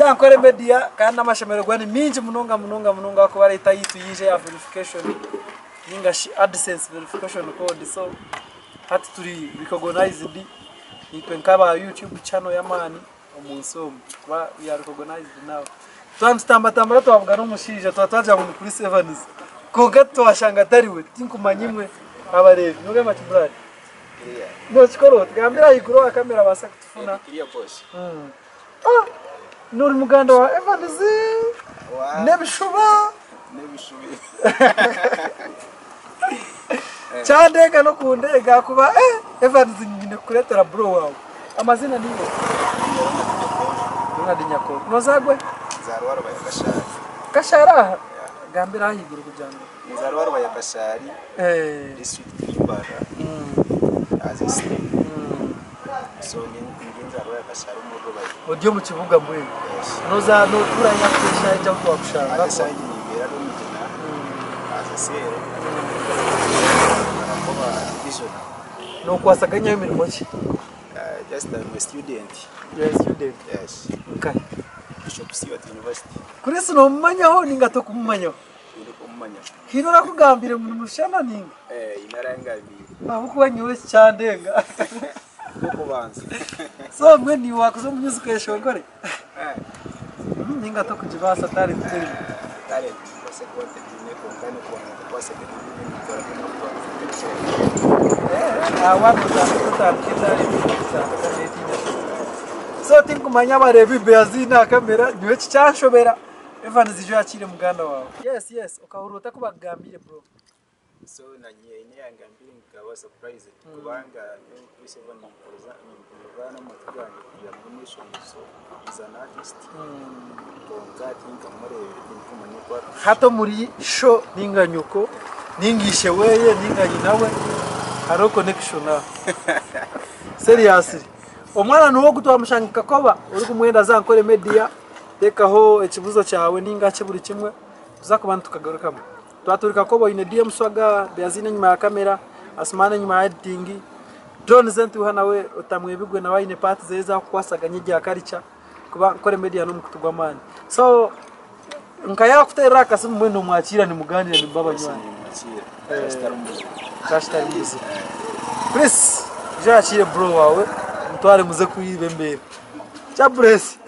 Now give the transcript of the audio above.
Ankore Media kandi n'amashemererwa ni mingi munonga munonga munonga ahakuba leeta yaitu yaija eya verification ninga shi AdSense verification code so hati turi recognized itwe nk'aba YouTube channel y'amaani omu nsi omu kuba we are recognized now. Twaba nitutambatambura twabugana omushaija twaba twagira ngu ni Chris Evans kwonka twashanga atari we tinkumanya imwe abareebi. Nogamba ki Brad? Nokikora ota? Gambira ahaiguru aha kamera abaase kutufuna. Ah, nori muganda wa Evans n'ebishuba kyandenga n'okundenga ahakuba eh, Evans nyine kukureetera bro waawe. Amazina niiwe? Ronald Nyakoro. Nozaagwa hi? Nzaarwa Rubaya Kashari. Kashari aha? Gambira ahaiguru kugira ngu. Nzaarwa Rubaya Kashari, Eh. district Mbarara, as a city. So ndi ndi nzaarwa ya Kashari omuri Rubaya. Ori omu kibuga mbwenu? Yes. Noza notuura hi hati eshaaha egi ahu twakushanga? Hati eshaaha egi nimbeera Rwamigina as a cell Barakoba division. Nookwasaganyaho mirimo ki? Just I'm a student. You're a student? Yes. Nkahi? Bishop Stuart University. Chris nomumanyaho ninga tokumumanyaho? Tindikumumanyaho. Haine orakugambire ngu nimushushana ninga? Eh, haine arangambiire. Ahabw'okuba nyowe eki kyandenga. Ogw'okubanza. So mbwenu niiwe waakuza omu music oyeshongore? Ninga tokugibaasa talent terimu? Talent nikubaasa kuba ntagiine kwonka n'okubanza nkakwasa ebintu So tinkumanya abareebi beaziine aha kamera nyowe eki kyanshobera Evans ijo oyakiire muganda waawe. Yes yes okahurira ota kubakugambiire bro? So nanye haine eyangambire nkaba surprised kubanga nyowe Chris Evan nimpuriza nimpurira n'amatu gangye kugira ngu omweshongozi so he's an artist kwonka tinkamureebire tindikumanya oku arikushusha. Hati omuri sho ninga nyoko ninga ishe weye ninga nyina we hariho connection aho. Seriously. Omwana niwe ogu twamushanga Kakoba orikumwenda za Ankole Media tekaho ekibuzo kyawe ninga ki buri kimwe tuza kuba nitukagarukamu. Twaturika Kakoba oine DM Swaga, Beaziine enyima ya kamera, Asumani enyima ya editing, John Zentuuha nawe otamwebigwe nawe aine part zeye ezakukwasaganya ebya culture kuba Ankole Media n'omukutu gw'amaani. So Nka yaakuteerera aha kasimu mbwenu nomwakiira nimugaaniira nimuba abanywani. Kyaba kitari muzibu. Chris, ija oyakiire bro waawe omutware muze kwiba embeera. Kya Bless.